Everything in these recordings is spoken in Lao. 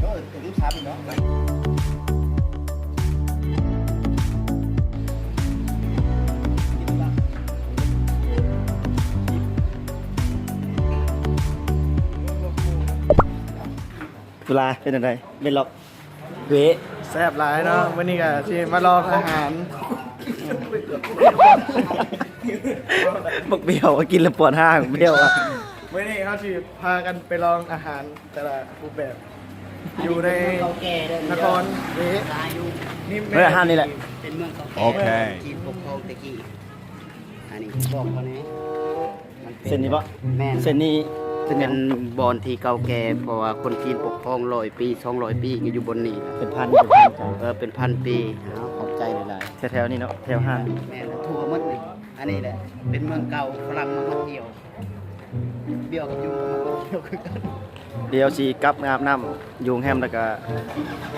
ເອີ ເຖິງສາມອີກເນາະ. ເວລາເປັນຈັ່ງໃດ ເວລັອກ? ເວ ແຊບຫຼາຍເນາະ. ມື້ນີ້ກໍຊິມາລອງອາຫານ ບັກບ້ຽວວ່າກິນແລ້ວປວດຮ້າງ ບ້ຽວວ່າ. ມື້ນີ້ເຮົາຊິພາກັນໄປລອງອາຫານແຕ່ລະຮູບແບບ ຢູ່ໃນນະຄອນເວ ເອີ ຮ້ານນີ້ແຫຼະ ເປັນເມືອງເກົ່າແກ່ ໂອເຄ ຈີນປົກຄອງແຕ່ກີ້. ອັນນີ້ບອກເຂົາແນ່ ເສັ້ນນີ້ບໍ່? ແມ່ນ ເສັ້ນນີ້ເປັນຫຍັງ? ເປັນບ່ອນທີ່ເກົ່າແກ່ ເພາະວ່າຄົນຈີນປົກຄອງຮ້ອຍປີ ສອງຮ້ອຍປີກໍຢູ່ບ່ອນນີ້. ເປັນພັນ ເປັນພັນ ເອີ ເປັນພັນປີ. ເອົາ ຂອບໃຈຫຼາຍໆ. ແຖວໆນີ້ເນາະ ແຖວຮ້ານ ແມ່ນ ທົ່ວໝົດນີ້. ອັນນີ້ແຫຼະເປັນເມືອງເກົ່າ ຝຣັ່ງມາທ່ອງທ່ຽວ ດຽວກໍຢູ່ມາທ່ອງທ່ຽວຄືກັນ. ດຽວຊິກັບອາບນ້ຳຢູ່ໂຮງແຮມ ແລ້ວກໍ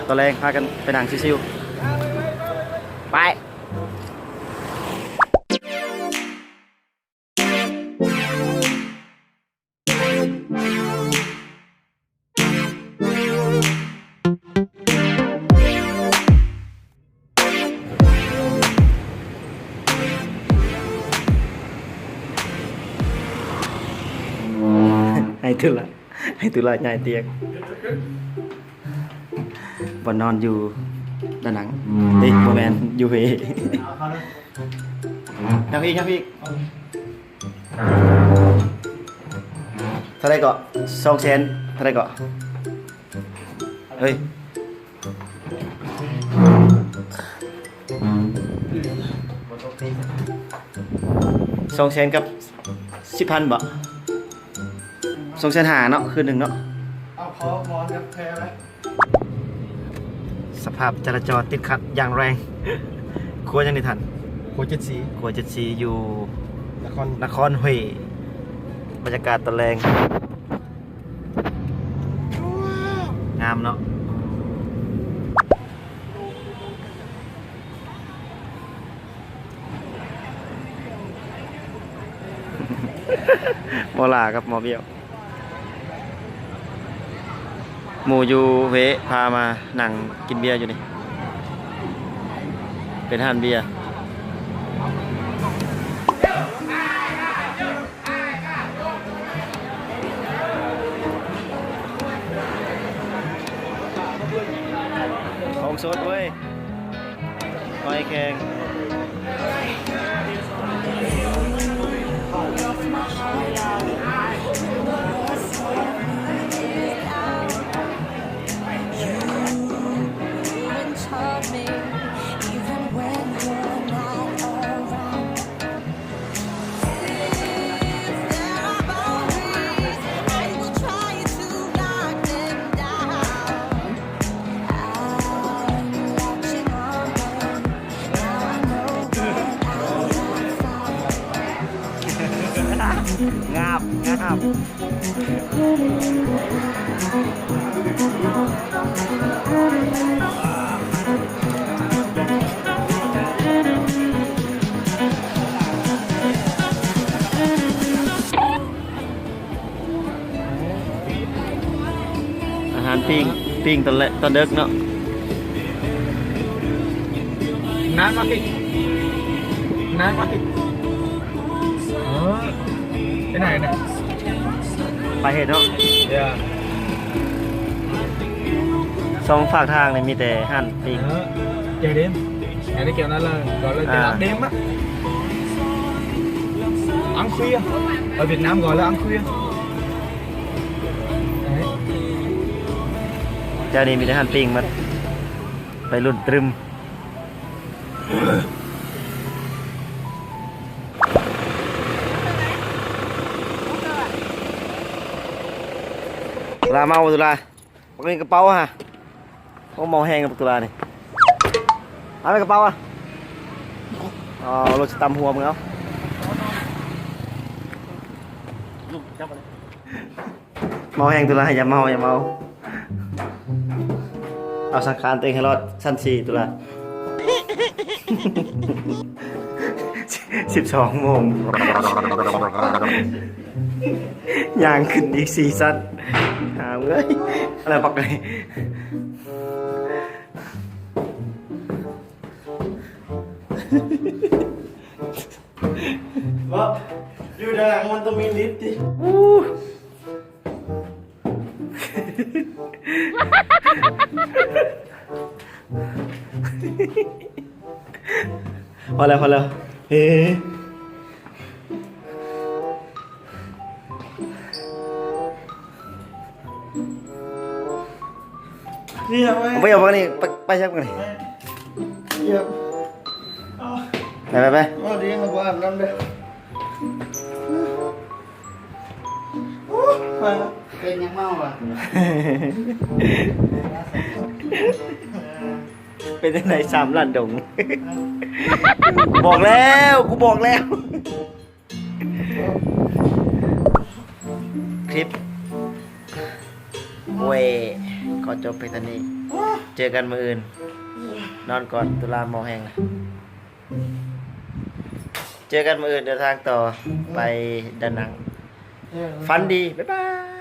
ຕອນແລງພາກັນໄປນັ່ງຊິວໆ ໄປ. ໃຫ້ທຸລະ ໃຫ້ທຸລະຍ້າຍຕຽງ. ບ່ອນນອນຢູ່ດານັງ ເອີຍ ບໍ່ແມ່ນ ຢູ່ເວ. ຍັງອີກ ຍັງອີກ. ເທົ່າໃດເກາະ? ສອງແສນ ເທົ່າໃດເກາະ? ເອີຍ ສອງແສນກັບສິບພັນບໍ? ສອງແສນຫ້າເນາະ ຄືນໜຶ່ງເນາະ. ເອົາ ຂໍ ຂໍຈັກແພໄວ້. ສະພາບຈະລາຈອນຕິດຂັດຢ່າງແຮງ. ຂົວຫຍັງນີ້ທ່ານ? ຂົວເຈັດສີ່ ຂົວເຈັດສີ່ ຢູ່ນະຄອນ ນະຄອນເວ. ບັນຍາກາດຕອນແລງ ງາມເນາະ. ໝໍຫຼ້າກັບໝໍບ້ຽວ ໝູ່ຢູ່ເວພາມານັ່ງກິນເບຍຢູ່ນີ້ ເປັນຮ້ານເບຍ. ແກງ. ງາບ ງາບ. ອາຫານປີ້ງ ປີ້ງຕອນແລະ ຕອນເດິກເນາະ. ນານມາພີ້ ນານມາພີ້. ເອີ ໄປໄຫນນະ? ໄປເຮັດເນາະ. ສອງຟາກທາງນີ້ມີແຕ່ຮ້ານປີ້ງ. ເອີ ເຈົ້າເດມ ອັນນີ້ແກວນັ້ນລະ ກໍເລີຍ ອ່າ ເປັນຮ້ານເດມອະ. Ăn khuya. Ở Việt Nam gọi là ăn khuya. ເຈົ້ານີ້ມີແຕ່ຮ້ານປີ້ງໝົດ ໄປລຸ້ນຕຶມ. ຕຸລາເມົາບໍ່ຕຸລາ? ບັກນີ້ກະເປົາຫະ. ໂອ້ ເມົາແຮງບັກຕຸລານີ້. ເອົາໄປກະເປົາອະ. ອໍ ລົດຊິຕຳຫົວມຶງເອົາ. ເມົາແຮງຕຸລາ ຢ່າເມົາ ຢ່າເມົາ. ເອົາສັງຂານຕົວເອງໃຫ້ລອດຊັ້ນສີ່ຕຸລາ. ສິບສອງໂມງ ຍ່າງຂຶ້ນອີກສີ່ຊັ້ນ. ຫາເອີຍ ອະໄລບັກນີ້. ບໍ່ ຢູ່ດ້ານຫຼັງມັນຕ້ອງມີລິບຕິ. ພໍແລ້ວ ພໍແລ້ວ. ເອີ ໄປເອົາບັກນີ້ ໄປ ໄປຊັກບັກນີ້. ໄປ ໄປ ໄປ. ເປັນຫຍັງເມົາຫວາ? ເປັນຈັ່ງໃດ ສາມລ້ານດົງ? ບອກແລ້ວ ກູບອກແລ້ວ. ຄລິບ ໂອ້ຍ ຂໍຈົບພຽງເທົ່ານີ້. ເຈີກັນມື້ອື່ນ. ນອນກ່ອນ ຕຸລາເມົາແຮງ. ເຈີກັນມື້ອື່ນ ເດີນທາງຕໍ່ໄປດານັງ. ຝັນດີ ບາຍບາຍ.